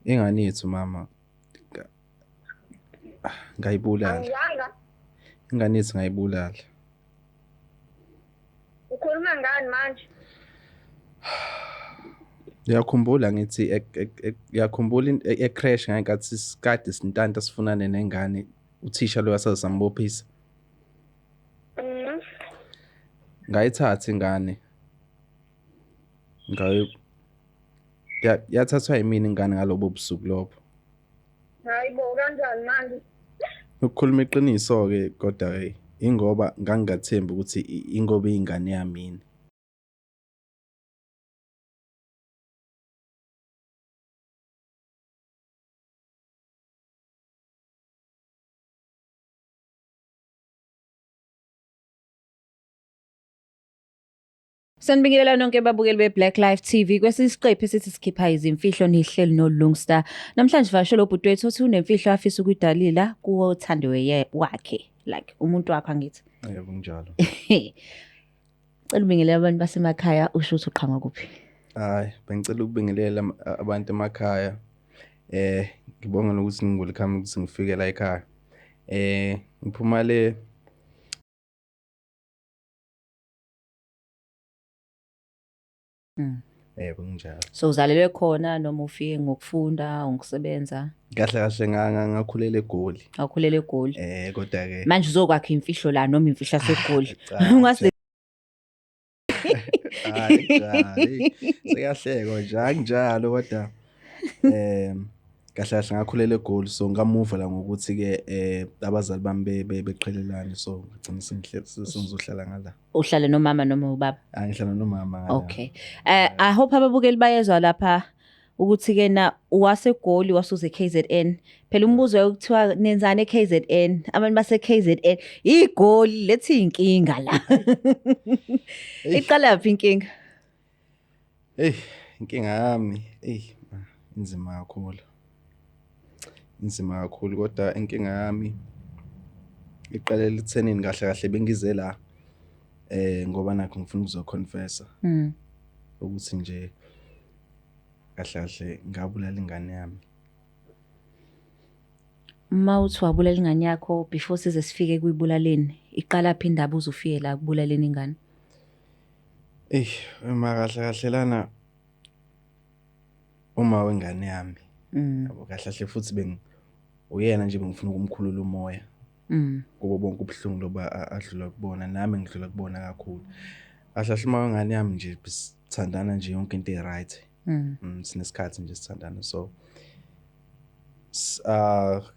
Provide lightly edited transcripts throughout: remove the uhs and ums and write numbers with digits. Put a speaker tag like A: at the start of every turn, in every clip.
A: Ingane yethu mama ngayibulala.
B: Angizwanga.
A: Ingane yethu ngayibulala.
B: Ukhuluma ngani manje?
A: Uyakhumbula ngithi uyakhumbula e-crash ngenkathi sikade sintanta sifunane nengane uthisha lo wasasambophisa. Ngayithatha ingane. Ngayo yathathwa yimina ingane ngalobo busuku lobo.
B: Hayibo, kanjani manje?
A: Ukukhuluma iqiniso-ke kodwa-ke ingoba ngangingathembi ukuthi ingoba iyingane yami yini.
C: Sanibingelela nonke babukeli be-Black Life TV kwesinye isiqephu esithi sikhipha izimfihlo nihleli noLungstar. Namhlanje sivakashele ubhuti wethu othi unemfihlo afisa ukuyidalila kuwothandiwe wakhe, like umuntu wakhe angithi.
A: Yebo kunjalo.
C: Cela ubingelele abantu basemakhaya usho ukuthi uqhamuka kuphi.
A: Hayi, bengicela ukubingelela abantu emakhaya. Ngibonga nokuthi ngi-welcome ukuthi ngifike la ekhaya. Ngiphuma le Yebo kunjalo.
C: So uzalelwe khona noma ufike ngokufunda, ngokusebenza?
A: Kahle kahle ngakhulela eGoli.
C: Awukhulela eGoli.
A: Kodwa ke
C: Manje uzokwakha imfihlo la noma imfihlo yaseGoli.
A: Cha,
C: Ungase
A: hayi cha, hey, sekahlekwa nje akunjalo kodwa kahle kahle ngakhulela eGoli, so ngamuva la ngokuthi ke abazali bami beqhelelane, so ngagcina sengizohlala ngala.
C: Uhlale nomama noma ubaba?
A: Angihlala nomama ngala.
C: Okay. I hope ababukeli bayezwa lapha ukuthi ke na waseGoli wasuze KZN. Phela umbuzo ukuthiwa nenzani eKZN? Abantu base KZN iGoli lethi inkinga la. Iqala phi inkinga?
A: Hey, inkinga yami, hey, inzima kakhulu. Inzima kakhulu kodwa inkinga yami iqalela ekuthenini kahle kahle bengize la ngoba nakho ngifuna ukuzoconfessa ukuthi nje kahle kahle ngabulala ingane yami.
C: Uma uthi wabulala ingane yakho before size sifike kuyibulaleni, iqala phi indaba uzofike la kubulaleni ingane?
A: Ey, uma kahle kahle lana uma wengane yami. Yabo kahle kahle futhi beng uyena nje bengifuna ukumkhulula umoya. Kubo bonke ubuhlungu loba adlula kubona, nami ngidlula kubona kakhulu. Kahle kahle uma wengane yami nje sithandana nje yonke into e-right. Sinesikhathi nje sithandana, so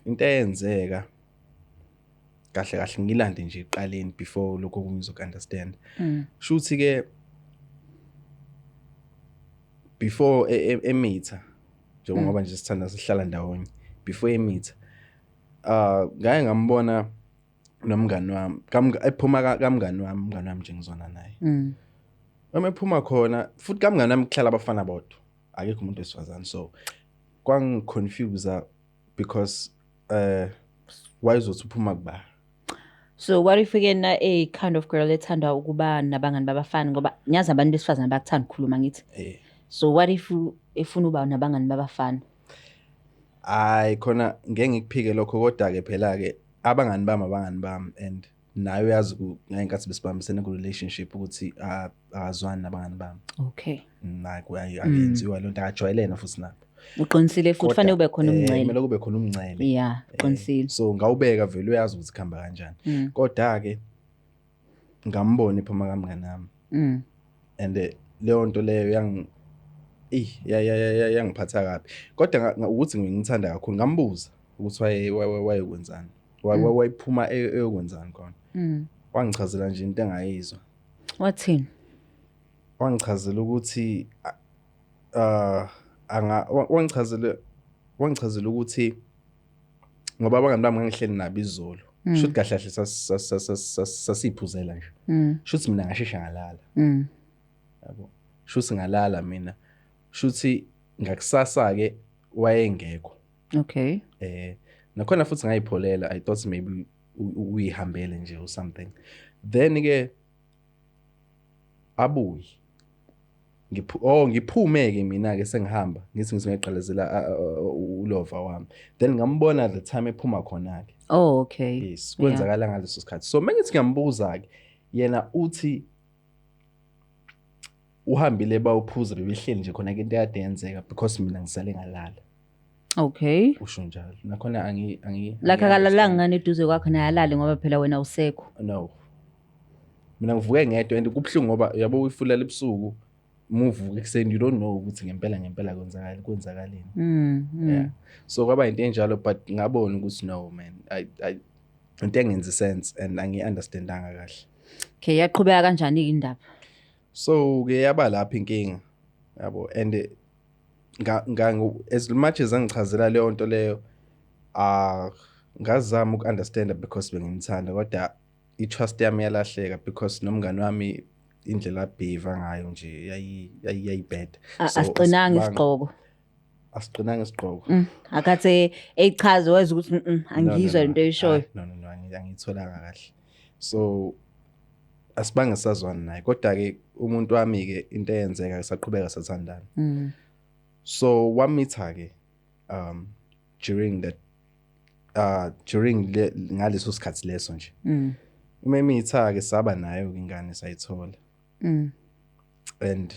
A: into eyenzeka kahle kahle ngilande nje eqaleni before lokho kungizoku-understand. Shuthi ke before emitha njengoba nje sithanda sihlala ndawonye, before emitha ngake ngambona nomngani wami ephuma kamngani wami, umngani wami nje ngizwana naye. Uma ephuma khona futhi kamngani wami kuhlala abafana bodwa, akekho umuntu wesifazane, so kwangiconfuse because wayezothi uphuma kuba.
C: So what if ke na a kind of girl ethanda ukuba nabangani babafana, ngoba ngiyazi abantu besifazane bayakuthanda ukukhuluma ngithi. So what if efuna uba nabangani babafana?
A: Hayi khona ngeke ngikuphike lokho, kodwa ke phela ke abangani bami abangani bami, and naye uyazi ngenkathi besibambisene ku relationship ukuthi akazwani nabangani bami.
C: Okay.
A: Nakho ayenziwa lonto, akajwayelene futhi nabo.
C: Uqinisile futhi fanele ube khona umngcele.
A: Kumele kube khona umngcele.
C: Yeah, uqinisile.
A: So ngawubeka vele uyazi ukuthi kuhamba kanjani. Kodwa ke ngambona iphuma kamngani nami. And leyo nto leyo yangiphatha kabi. Kodwa ukuthi ngithanda kakhulu ngambuza ukuthi wayekwenzani. Wayephuma eyokwenzani khona. Wangichazela nje into engayizwa.
C: Wathini?
A: Wangichazela ukuthi wangichazela ukuthi ngoba abangani bami ngangihleli nabo izolo. Shuthi kahle kahle sasiphuzela nje. Shuthi mina ngashesha ngalala. Yabo. Shuthi ngalala mina. Shuthi ngakusasa ke wayengekho.
C: Okay.
A: Nakhona futhi ngayipholela, I thought maybe uyihambele nje or something. Then ke abuye. Oh, ngiphume ke mina ke sengihamba, ngithi ngizoqalezela ulova wami, then ngambona the time ephuma khona ke.
C: Oh, okay.
A: Yes, kwenzakala ngaleso sikhathi. So mengithi ngiyambuza ke, yena uthi uhambile bawuphuza, bebehleli nje khona ke, into ekade yenzeka, because mina ngisale ngalala. Usho njalo nakhona angi
C: Like akalalanga ngane eduze kwakho naye alale, ngoba phela wena usekho?
A: No, mina ngivuke ngedwa and kubuhlungu ngoba uyabo uyifulela ebusuku, muvuka ekuseni you don't know ukuthi ngempela ngempela kwenzakala kwenzakaleni. Yeah, so kwaba into enjalo, but ngabona ukuthi no man, I into engenzi sense and angi-understandanga kahle.
C: Okay, yaqhubeka kanjani indaba?
A: So ke yaba lapha inkinga yabo, and as much as angichazela leyo nto leyo, ah, ngazama uku-understanda because bengimthanda, kodwa i-trust yami yalahleka because nomngani wami indlela abehave ngayo nje yayibheda.
C: So, asiqinanga isigqoko.
A: Asiqinanga isigqoko.
C: Akathe eyichaza weza ukuthi angizwa
A: No,
C: lento oyishoyo.
A: Hayi, no, angiyitholanga kahle, so asibange sazwana naye, kodwa-ke umuntu wami-ke into eyenzeka saqhubeka sathandana. So wamitha-ke during that during ngaleso sikhathi leso nje. Uma emitha-ke saba nayo-ke ingane, sayithola. And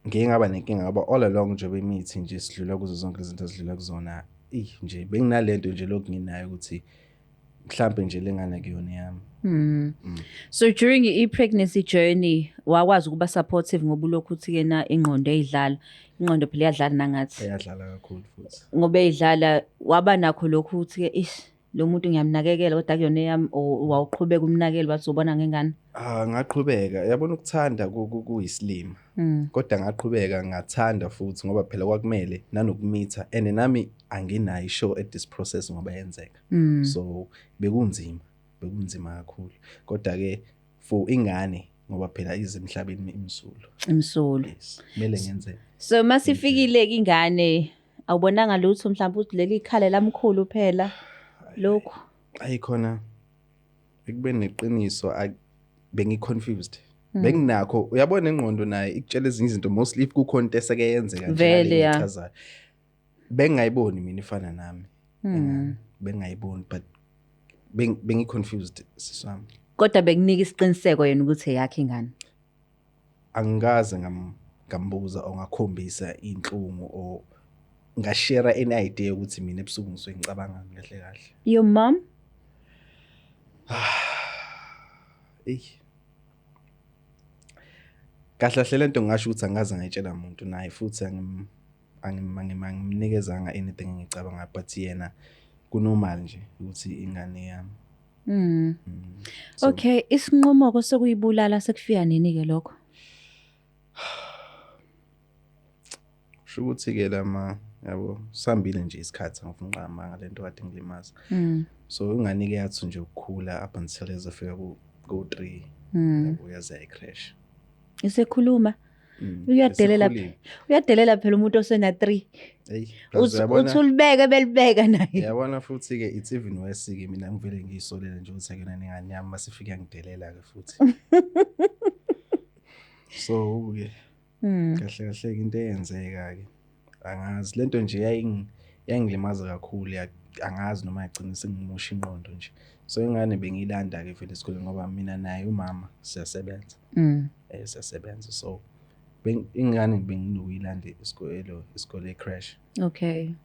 A: ngike ngaba nenkinga ngoba all along nje bemithi nje sidlula kuzo zonke izinto ezidlula kuzona, ih, nje benginalento nje lokhu nginayo ukuthi mhlambe nje lengane kuyona yami.
C: So during i-pregnancy journey wakwazi ukuba supportive, ngoba ulokhu uthi kena ingqondo eyidlala, ingqondo phela iyadlala nangathi.
A: Eyadlala kakhulu futhi.
C: Ngoba eyidlala, waba nakho lokhu ukuthi ke ish, lo muntu ngiyamnakekela kodwa kuyona eyami, or wawuqhubeka umnakekele wathi uzobona ngengane?
A: Ah, ngaqhubeka, yabona, ukuthanda kuyisilima. Kodwa ngaqhubeka ngathanda futhi ngoba phela kwakumele nanokumitha and nami anginayo ishow at this process ngoba yenzeka. So bekunzima, bekunzima kakhulu, kodwa ke for ingane, ngoba phela ize emhlabeni imsulu.
C: Imsulu.
A: Yes, kumele ngenze.
C: So masifikile ke ingane, awubonanga lutho mhlawumbe ukuthi leli ikhala lamkhulu phela lokhu?
A: Ayikhona, ekubeni neqiniso bengi-confused, benginakho, uyabona, ingqondo naye ikutshela ezinye izinto, mostly if kukhona into eseke yenzeka nje.
C: Vele,
A: Ngale
C: ya.
A: engichazayo. Bengingayiboni mina ifana nami ingane, bengingayiboni, but bengi-confused, siswami.
C: Kodwa bekunika isiqiniseko yena ukuthi eyakhe ingane?
A: Angikaze ngambuza or ngakhombisa inhlungu or ngashare any idea ukuthi mina ebusuku ngisuke ngicabangani kahle kahle.
C: Your mom?
A: Eyi, kahle kahle lento ngingasho ukuthi angikaze ngayitshela muntu, naye futhi angimnikezanga anything engicabanga, but yena kunormal nje ukuthi ingane yami. So,
C: Okay, isinqumo ko sokuyibulala sekufika nini ke lokho?
A: Kusho ukuthi ke lama yabo sihambile nje isikhathi, angifuni uqamba ngale nto kade ngilimaza. So ingane ke yathi nje ukukhula up until ezofika ku 3. Yabo, yaze yayi-creche.
C: Isekhuluma. Uyadelela.
A: Isikhulile.
C: Uyadelela phela umuntu osena 3.
A: Eyi, plus
C: Uthi ulibeke belibeka naye.
A: Yabona futhi ke it's even worse ke, mina ngivele ngiyisolele nje ukuthi akuyona nengane yami, masifika ngidelela ke futhi. So ke kahle kahle ke into eyenzeka ke angazi, lento nje yayingilimaza kakhulu, angazi noma yagcina sengimosha ingqondo nje. So ingane bengiyilanda ke vele esikoleni ngoba mina naye umama siyasebenza. Siyasebenza, so ingane benginokuyilanda isikole e-creche.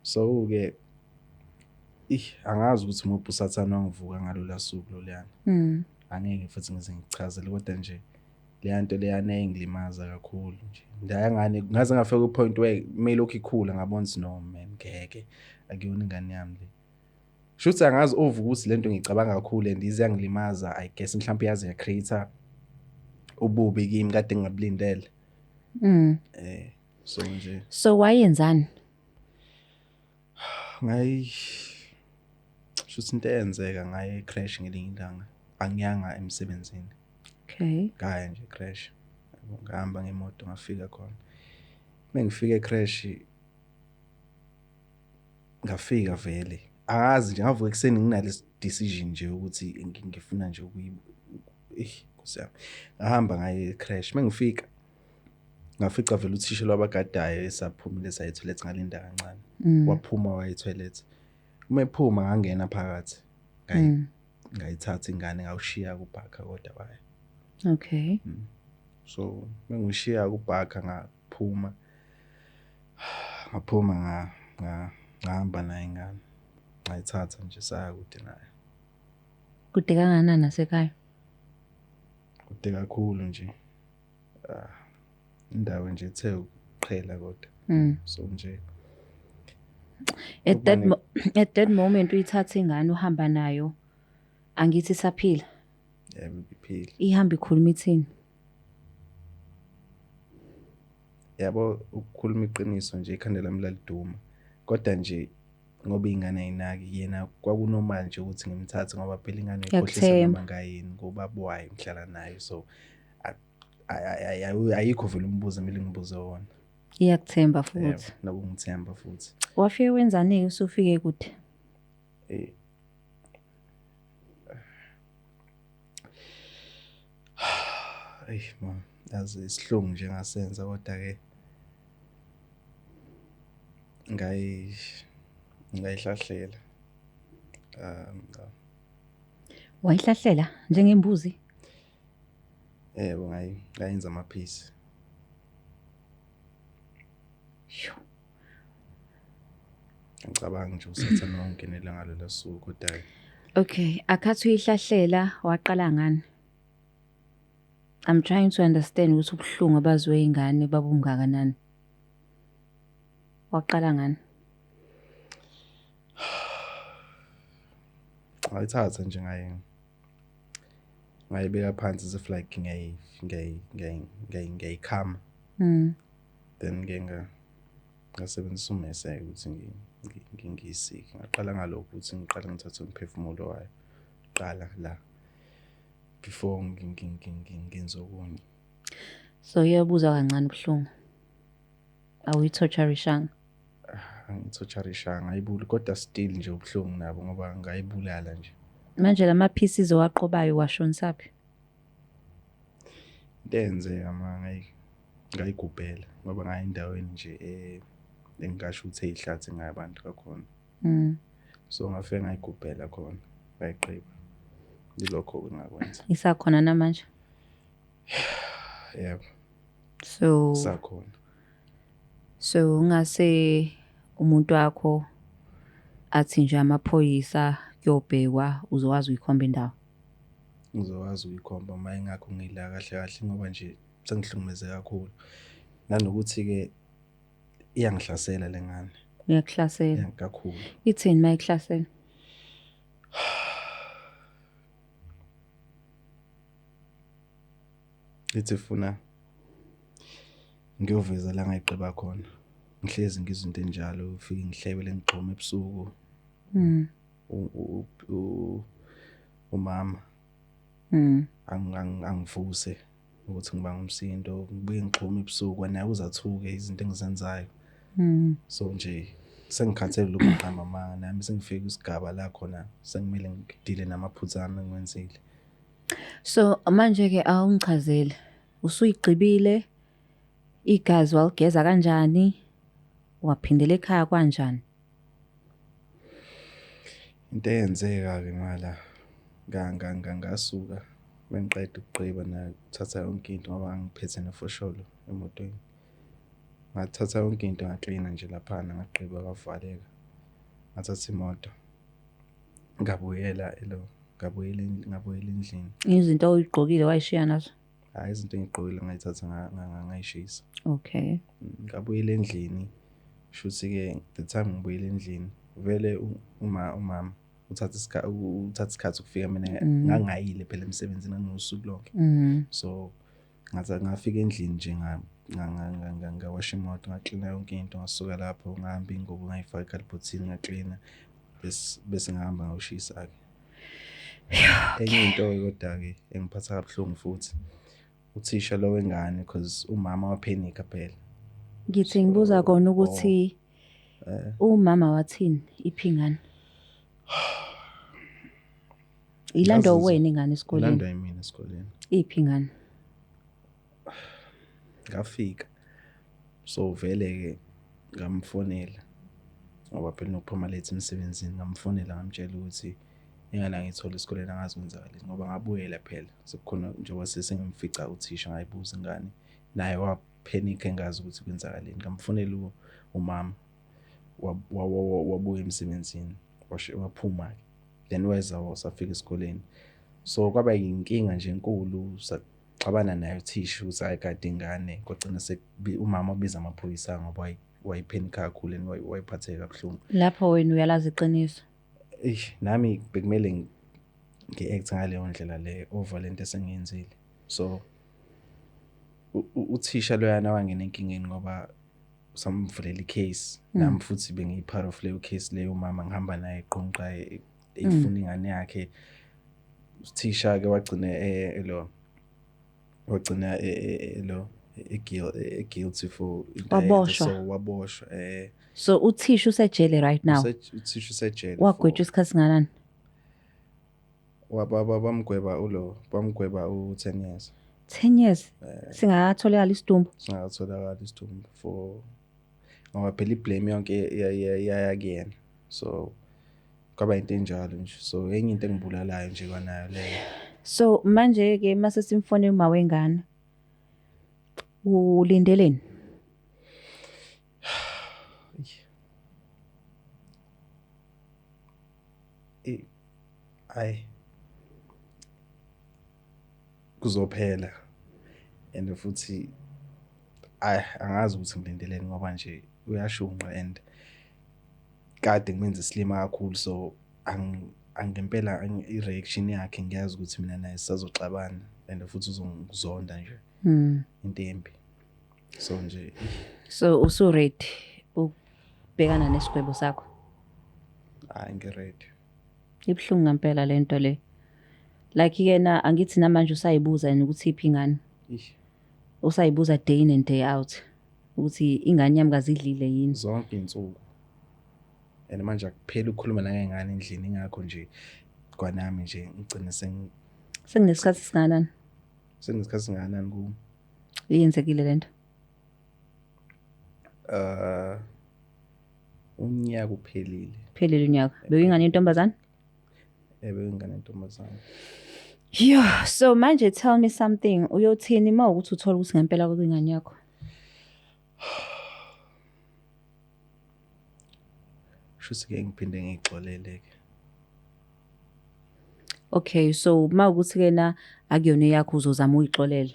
A: So ke ih, angazi ukuthi umuphi usathane wangivuka ngalolu suku loluyana. Angeke futhi ngize ngichazele, kodwa nje leya nto leyana yayingilimaza kakhulu nje. Ndaya ngane ngaze ngafika ku-point where mayilokhu ikhula ngabona ukuthi no man, ngeke, akuyona ingane yami le. Shuthi angazi uvuka ukuthi lento ngicabanga kakhulu and ize yangilimaza, I guess mhlawumbe yaze ya-create ububi kimi kade ngingabulindele. So nje
C: So wayenzani?
A: Ngayi shuthi into eyenzeka, ngaye e-creche ngelinye ilanga, angiyanga emsebenzini. Ngaya nje e-creche. Yabo, ngahamba ngemoto ngafika khona. Mengifika e-creche ngafika vele angazi nje, ngavuka ekuseni nginale decision nje ukuthi ngifuna nje ukuyi, eh, Nkosi yami, ngahamba ngaye e-creche. Mengifika Ngafica vele uthisha lwabagadayo esaphumile saya e-toilet, ngalinda kancane. Waphuma waya e-toilet. Uma ephuma ngangena phakathi. Ngayithatha ingane ngawushiya kubhakha kodwa wayo.
C: Okay.
A: So mengishiya kubhakha ngaphuma. Ngaphuma ngahamba nayo ingane. Ngayithatha nje saya kude nayo.
C: Kude kangakanani nasekhaya?
A: Kude kakhulu nje. Ah, indawo nje ethe ukuqhela kodwa. So nje
C: At that at that moment uyithatha ingane uhamba nayo, angithi isaphila?
A: Yebo, iphila.
C: Ihamba ikhuluma ithini?
A: Yabo, ukukhuluma iqiniso nje, ikhanda lami laliduma. Kodwa nje ngoba ingane ayinaki, yena kwakunormal nje ukuthi ngimthathe ngoba phela ingane ikhohlisa
C: Iyakuthemba.
A: noma ngayini ngobaba wayo ngihlala nayo, so ayikho vele umbuzo emele ngibuze wona.
C: Iyakuthemba futhi.
A: Yebo, nokungithemba futhi.
C: Wafike wenzani-ke usufike kude?
A: Eyi ma, yazi isihlungu nje ngasenza, kodwa ke ngayihlahlela.
C: Wayihlahlela njengembuzi?
A: Yebo, ngayenza amaphisi.
C: Sho.
A: Ngicabanga nje uSathane wangenela ngalelo suku, kodwa
C: Okay, akhathi uyihlahlela waqala ngani? I'm trying to understand ukuthi ubuhlungu abazwe ingane babungakanani. Waqala ngani?
A: Ngayithatha nje ngayibeka phansi as if like ngiyayikhama. Then ke ngasebenzisa ummese ukuthi ngiyisike. Ngaqala ngalokho ukuthi ngiqale ngithathe umphefumulo wayo. Qala la before ngenze okunye.
C: So iyabuza kancane ubuhlungu. Awuyi-torture-ishanga?
A: Angi-torture-ishanga, ngayibula kodwa still nje ubuhlungu nabo ngoba ngayibulala nje.
C: Manje lama pieces owaqobayo washonisaphi?
A: Into eyenzeka ma ngayigubhela ngoba ngaya endaweni nje engingasho ukuthi eyihlathi ngabantu kakhona. So ngafike ngayigubhela khona, ngayigqiba. Yilokho engakwenza.
C: Isakhona namanje?
A: Yebo.
C: So
A: Isakhona.
C: So ungase umuntu wakho athi nje amaphoyisa kuyobhekwa, uzokwazi ukuyikhomba indawo?
A: Ngizokwazi ukuyikhomba uma ingakho ngila kahle kahle ngoba nje sengihlukumeze kakhulu. Nanokuthi-ke iyangihlasela le ngane.
C: Iyakuhlasela?
A: Kakhulu.
C: Ithini uma ikuhlasela?
A: Ithi ifuna ngiyoveza la ngayigqiba khona. Ngihlezi ngizwa into enjalo, ufike ngihlebele ngigxome ebusuku. Umama angivuse ukuthi ngibanga umsindo, ngibuye ngigxome ebusuku naye uzathuke izinto engizenzayo. So nje sengikhathele lokhu ngiqamba amanga, nami sengifike kwisigaba la khona sengimele ngidile namaphutha ami engiwenzile.
C: So manje ke awungichazele, usuyigqibile, igazi waligeza kanjani, waphindela ekhaya kanjani?
A: Into eyenzeka-ke mala ngasuka mengiqeda ukugqiba nathatha yonke into ngoba ngangiphethe nefosholo emotweni. Ngathatha yonke into ngaklina nje laphana, ngagqiba kwavaleka. Ngathatha imoto ngabuyela elo ngabuyela ngabuyela endlini.
C: Izinto oyigqokile wayishiya nazo?
A: Hhayi, izinto engigqokile ngayithatha ngayishisa.
C: Okay.
A: Ngabuyela endlini, shuthi-ke the time ngibuyela endlini vele uma umama uthatha uthatha isikhathi ukufika, mina ngangayile phela emsebenzini, ngangiwusuku lonke. So ngathi ngafika endlini nje ngawasha imoto, ngaklina yonke into, ngasuka lapho ngahamba ingubo ngayifaka ekhalibhothini ngaklina, bese ngahamba ngayoshisa-ke. Enye into-ke kodwa-ke engiphatha kabuhlungu futhi, uthisha lo wengane, cause umama waphenikha phela.
C: Ngithi ngibuza kona ukuthi umama wathini, iphi ingane? Ilandwa wena ingane esikoleni?
A: Ilandwa yimina esikoleni.
C: Iphi ingane?
A: Ngafika. So vele-ke ngamfonela ngoba phela unokuphuma late emsebenzini, ngamfonela ngamtshela ukuthi ingane angiyitholi esikoleni, angazi kwenzakaleni ngoba ngabuyela phela sekukhona njengoba sesengimfica uthisha, ngayibuza ingane naye waphenikha engazi ukuthi kwenzakaleni. Ngamfonela umama wabuya emsebenzini, waphuma-ke, then weza safika esikoleni. So kwaba yinkinga nje enkulu, saxabana naye uthisha ukuthi hhayi kade ingane, kwagcina umama wabiza amaphoyisa ngoba wayiphenikha kakhulu and wayiphatheka kabuhlungu.
C: Lapho wena uyalazi iqiniso.
A: Eish, nami bekumele ngi-act ngaleyo ndlela le over lento esengiyenzile. So uthisha loyana wangena enkingeni ngoba samvulela i-case, nami futhi bengiyi-part of leyo case leyo, umama ngihamba naye eqonqa efuna ingane yakhe. Uthisha-ke wagcina lo wagcina lo guilty for into ayenza.
C: Waboshwa.
A: So waboshwa.
C: So uthisha usejele right now?
A: Uthisha usejele.
C: Wagwetshwa isikhathi singakanani?
A: Bamgweba ulo, bamgweba u-10 years.
C: 10 years. Singakatholakala isidumbu.
A: Singakatholakala isidumbu for ngoba phela i-blame yonke yaya kuyena. So kwaba into enjalo nje. So enye into engibulalayo nje kwanayo leyo.
C: So manje ke mase simfone uma wengane, ulindeleni?
A: Ayi, kuzophela and futhi ayi angazi ukuthi ngilindeleni ngoba nje uyashunqa and kade ngimenza isilima kakhulu, so angempela i-reaction yakhe ngiyazi ukuthi mina naye sisazoxabana and futhi uzongizonda nje. Into embi. So nje.
C: So usu ready ukubhekana nesigwebo sakho?
A: Hayi, ngi-ready.
C: Ibuhlungu ngempela lento le. Like yena angithi namanje usayibuza yena ukuthi iphi ingane.
A: Eish.
C: Usayibuza day in and day out ukuthi ingane yami kazidlile yini.
A: Zonke insuku. And manje akupheli ukukhuluma nangengane endlini, ingakho nje kwanami nje ngigcine
C: Sekunesikhathi singakanani?
A: Sekunesikhathi singakanani ku?
C: Iyenzekile lento.
A: Unyaka uphelile.
C: Phelile unyaka. Bekuyingane yentombazane?
A: Bekuyingane yentombazane.
C: Yo, so manje tell me something. Uyothini uma ukuthi uthola ukuthi ngempela kuyingane yakho?
A: Shuthi ke ngiphinde ngixolele ke.
C: Okay, so uma ukuthi ke na akuyona yakho uzozama uyixolela.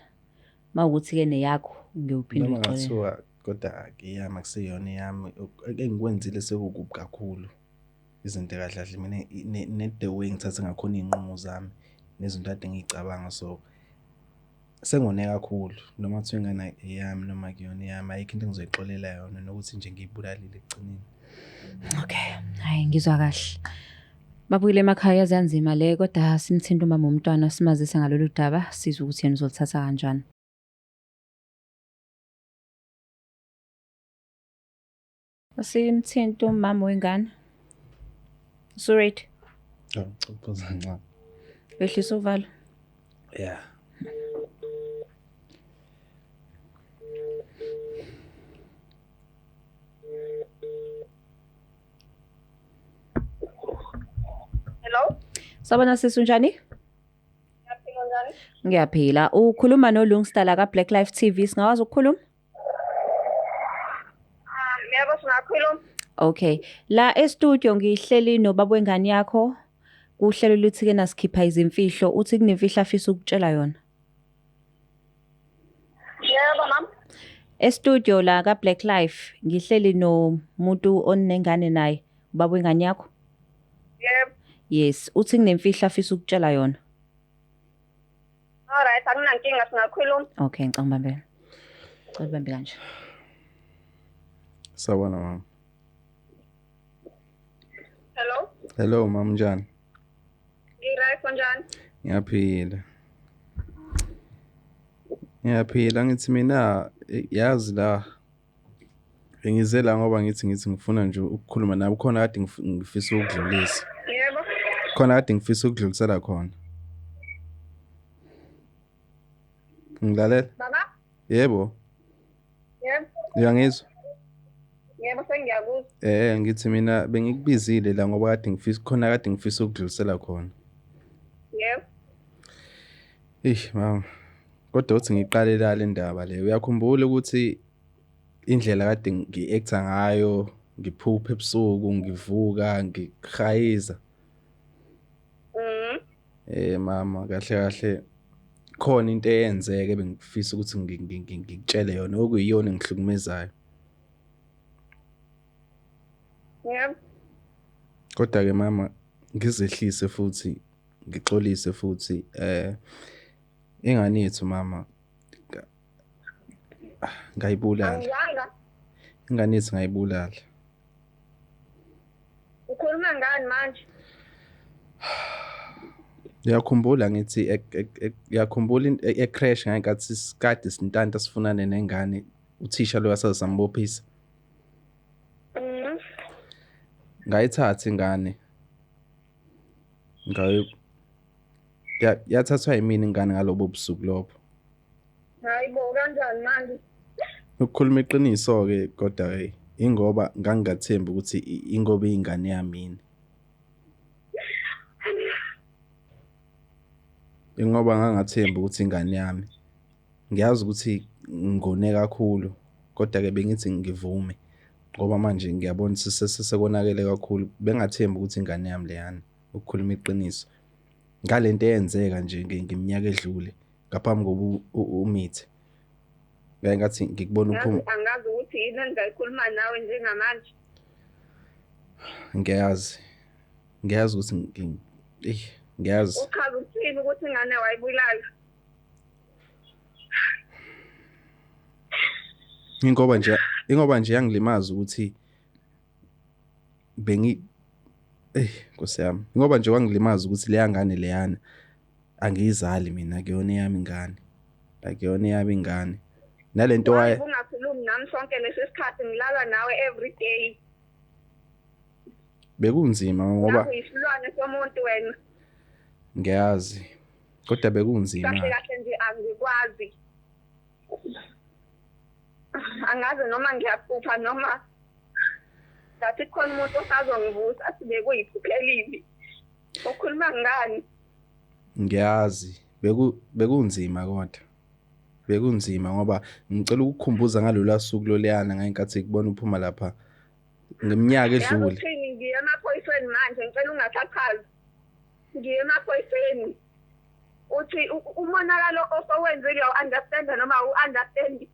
C: Uma ukuthi ke neyakho ngiyophinde
A: Noma
C: uyixolele.
A: ngathiwa kodwa eyami akusiyona eyami, engikwenzile sekukubi kakhulu. Izinto kahle kahle mina ne the way ngithathe ngakhona iy'nqumo zami nezinto kade ngiy'cabanga, so sengone kakhulu. Noma kuthiwa ingane eyami noma akuyona eyami, ayikho into engizoyixolela yona nokuthi nje ngiyibulalile ekugcineni.
C: Okay, hayi ngizwa kahle. Babuyile emakhaya, yaze yanzima le, kodwa simthinte umama womntwana simazise ngalolu daba, sizwe ukuthi yena uzolithatha kanjani. Simthinte umama wengane. Usu-ready?
A: Oh, ngicela kancane.
C: Wehlisa uvalo.
A: Yeah.
B: Hello?
C: Sawubona sisi, unjani?
B: Ngiyaphila, unjani?
C: Ngiyaphila. Ukhuluma noLungstar la ka Black Life TV, singakwazi ukukhuluma?
B: Yebo, singakhuluma.
C: Okay. La e-studio ngihleli nobaba wengane yakho. Kuhlelo luthi ke nasikhipha izimfihlo, uthi kunemfihlo afisa ukutshela yona.
B: Yebo, ma'am.
C: E-studio la ka Black Life ngihleli nomuntu onengane naye, ubaba wengane yakho.
B: Yebo.
C: Yes, uthi kunemfihlo afisa ukutshela yona.
B: Alright, akunankinga, singakhuluma.
C: Okay, ngicela ngibambe. Ngicela ubambe kanje.
A: Sawubona mama.
B: Hello?
A: Hello mama, unjani?
B: Ngi-right, unjani?
A: Ngiyaphila. Ngiyaphila, ngithi mina yazi la bengize la ngoba ngithi ngifuna nje ukukhuluma nawe, khona kade ngifisa ukudlulisa.
B: Yebo.
A: Khona kade ngifisa ukudlulisela khona. Ngilalela?
B: Baba?
A: Yebo.
B: Yebo.
A: Uyangizwa?
B: Yebo, sengiyakuzwa.
A: Ngithi mina bengikubizile la ngoba kade ngifisa khona, kade ngifisa ukudlulisela khona.
B: Yebo.
A: Eish mama. Kodwa uthi ngiqale la le ndaba le. Uyakhumbula ukuthi indlela kade ngi-acta ngayo, ngiphupha ebusuku, ngivuka, ngihayiza. Mama, kahle kahle khona into eyenzeke bengifisa ukuthi ngikutshele yona, okuyiyona engihlukumezayo.
B: Yebo.
A: Kodwa ke mama, ngizehlise futhi ngixolise futhi, ingane yethu mama ngayibulala.
B: Angizwanga.
A: Ingane yethu ngayibulala.
B: Ukhuluma ngani manje?
A: Uyakhumbula ngithi uyakhumbula e-crash ngenkathi sikade sintanta sifunane nengane, uthisha lo wasasambophisa. Ngayithatha ingane. Ngayo yathathwa yimina ingane ngalobo busuku lobo.
B: Hayibo, kanjani manje?
A: Ukukhuluma iqiniso ke kodwa ke ingoba ngangingathembi ukuthi ingoba ingane yami yini. Ingoba ngangathembi ukuthi ingane yami. Ngiyazi ukuthi ngone kakhulu kodwa ke bengithi ngivume ngoba manje ngiyabona sekonakele kakhulu. Bengathembi ukuthi ingane yami leyana, ukukhuluma iqiniso. Ngalento eyenzeka nje ngeminyaka edlule ngaphambi kokuba umithe. Ngeke ngathi ngikubona uphuma.
B: Angazi ukuthi yini engingayikhuluma nawe njengamanje.
A: Ngiyazi. Ngiyazi ukuthi ngiyazi.
B: Uchaza ukuthini ukuthi ingane wayibulala?
A: Ingoba nje yangilimaza ukuthi bengi Nkosi yami. Ingoba nje wangilimaza ukuthi leya ngane leyana angiyizali mina, akuyona eyami ingane. Akuyona eyami ingane. Nalento waye
B: ungakhulumi nami sonke lesi sikhathi, ngilala nawe every day.
A: Bekunzima ngoba
B: uyisilwane somuntu wena.
A: Ngiyazi. Kodwa bekunzima.
B: Kahle kahle nje angikwazi. Angazi noma ngiyaphupha noma ngathi khona umuntu osazongivusa athi bekuyiphupha elibi. Ukhuluma ngani?
A: Ngiyazi. Bekunzima kodwa. Bekunzima ngoba ngicela ukukukhumbuza ngalolu suku loluyana ngenkathi ngikubona uphuma lapha ngeminyaka edlule.
B: Yazi ngiye emaphoyiseni manje, ngicela ungasachazi. Ngiye emaphoyiseni. Uthi umonakalo osowenzile uyawu-understand noma awu-understand?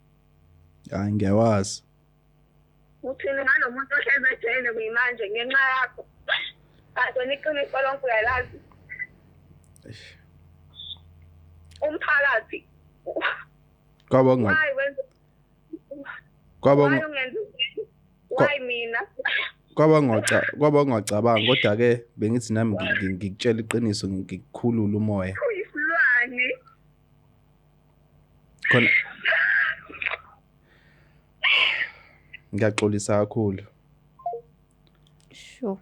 A: Hayi, ngiyawazi.
B: Uthini ngalomuntu ohlezi ejele kuyimanje ngenxa yakho? Kanti wena iqiniso lonke uyalazi. Umphakathi. Why mina?
A: Kwaba ngacabanga kodwa ke bengithi nami ngikutshela iqiniso, ngikukhulula umoya.
B: Uyisilwane.
A: Khona ngiyaxolisa kakhulu.
C: Sure.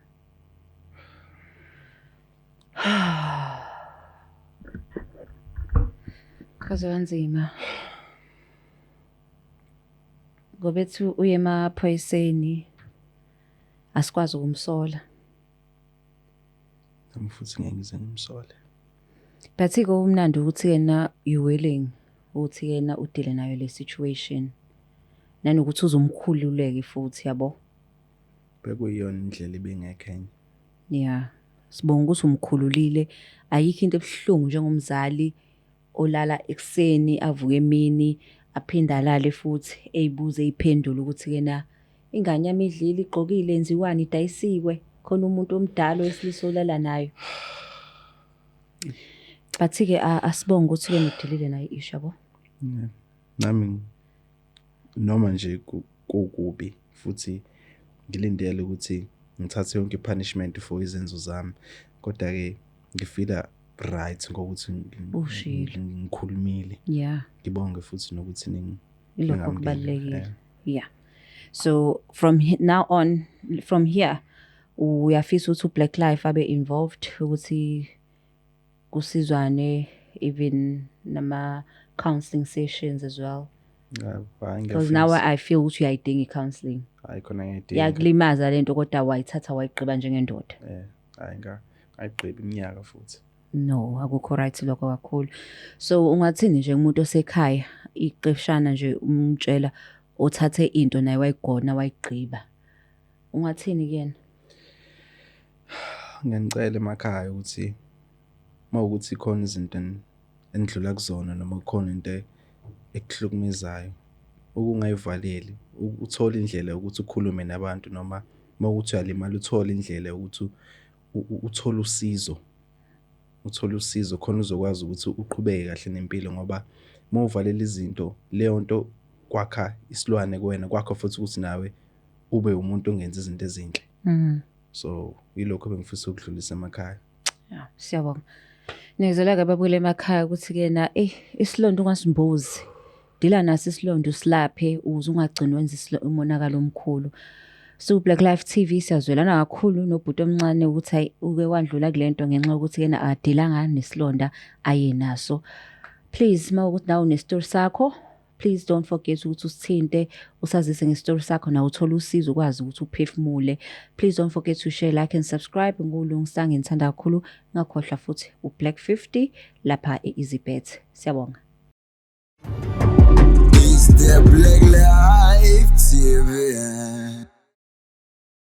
C: Kaze kanzima. Ngoba ethi uye emaphoyiseni asikwazi ukumsola.
A: Nami futhi ngeke ngize ngimsole.
C: But ke umnandi ukuthi yena you willing ukuthi yena udile nayo le situation. Nanokuthi uzomkhululeke futhi, yabo.
A: Bekuyiyona indlela ibingekho enye.
C: Yeah. Sibonga ukuthi umkhululile. Ayikho into ebuhlungu njengomzali olala ekuseni avuke emini aphinde alale futhi eyibuze iphendule ukuthi ke na ingane yami idlile, igqokile, yenziwani, idayisiwe, khona umuntu omdala wesilisa olala nayo. But ke asibonge ukuthi ke nodilile naye isho, yabo.
A: Yeah. Nami noma nje kukubi futhi ngilindele ukuthi ngithathe yonke i-punishment for izenzo zami, kodwa ke ngifila right ngokuthi
C: Ushilo.
A: ngikhulumile.
C: Yeah.
A: Ngibonge futhi nokuthi
C: Ilokho
A: ningamukele.
C: kubalulekile.
A: Yeah.
C: Yeah. So from now on, from here, uyafisa ukuthi uBlack Life abe involved ukuthi kusizwane even nama counseling sessions as well.
A: Hayi,
C: Because now
A: ngiyafisa.
C: I feel ukuthi uyayidinga i-counselling.
A: Hayi, khona ngiyayidinga.
C: Yakulimaza lento, kodwa wayithatha wayigqiba njengendoda.
A: Hayi, ngayigqiba iminyaka futhi.
C: No, akukho right lokho kakhulu. So ungathini nje umuntu osekhaya, iqeshana nje umtshela othathe into naye wayigona wayigqiba? Ungathini kuyena?
A: Ngiyanicela emakhaya ukuthi mawukuthi khona izinto enidlula kuzona noma kukhona into ekuhlukumezayo, ukungayivaleli, uthole indlela yokuthi ukhulume nabantu, noma mawukuthi uyalimala uthole indlela yokuthi uthole usizo. Uthole usizo khona uzokwazi ukuthi uqhubeke kahle nempilo, ngoba mawuvalela izinto, leyo nto kwakha isilwane kuwena, kwakho futhi ukuthi nawe ube umuntu ongenza izinto ezinhle. So yilokho bengifisa ukudlulisa emakhaya.
C: Yeah, siyabonga. Nizwela-ke ababukeli emakhaya ukuthi-ke na isilonda ungasimbozi. Dila naso isilonda, usilaphe ukuze ungagcini wenza umonakalo omkhulu. So Black Life TV siyazwelana kakhulu nobhuti omncane ukuthi hayi, uke wandlula kule nto ngenxa yokuthi yena akadilanga nesilonda aye naso. Please, uma ukuthi nawe unestori sakho, please don't forget ukuthi usithinte, usazise ngestori sakho, nawe uthole usizo, ukwazi ukuthi uphefumule. Please don't forget to share, like and subscribe. Ngulungisa, ngithanda kakhulu. Ngakhohlwa futhi uBlack 50 lapha e-EasyBet. Siyabonga.
D: It's the Black Life TV.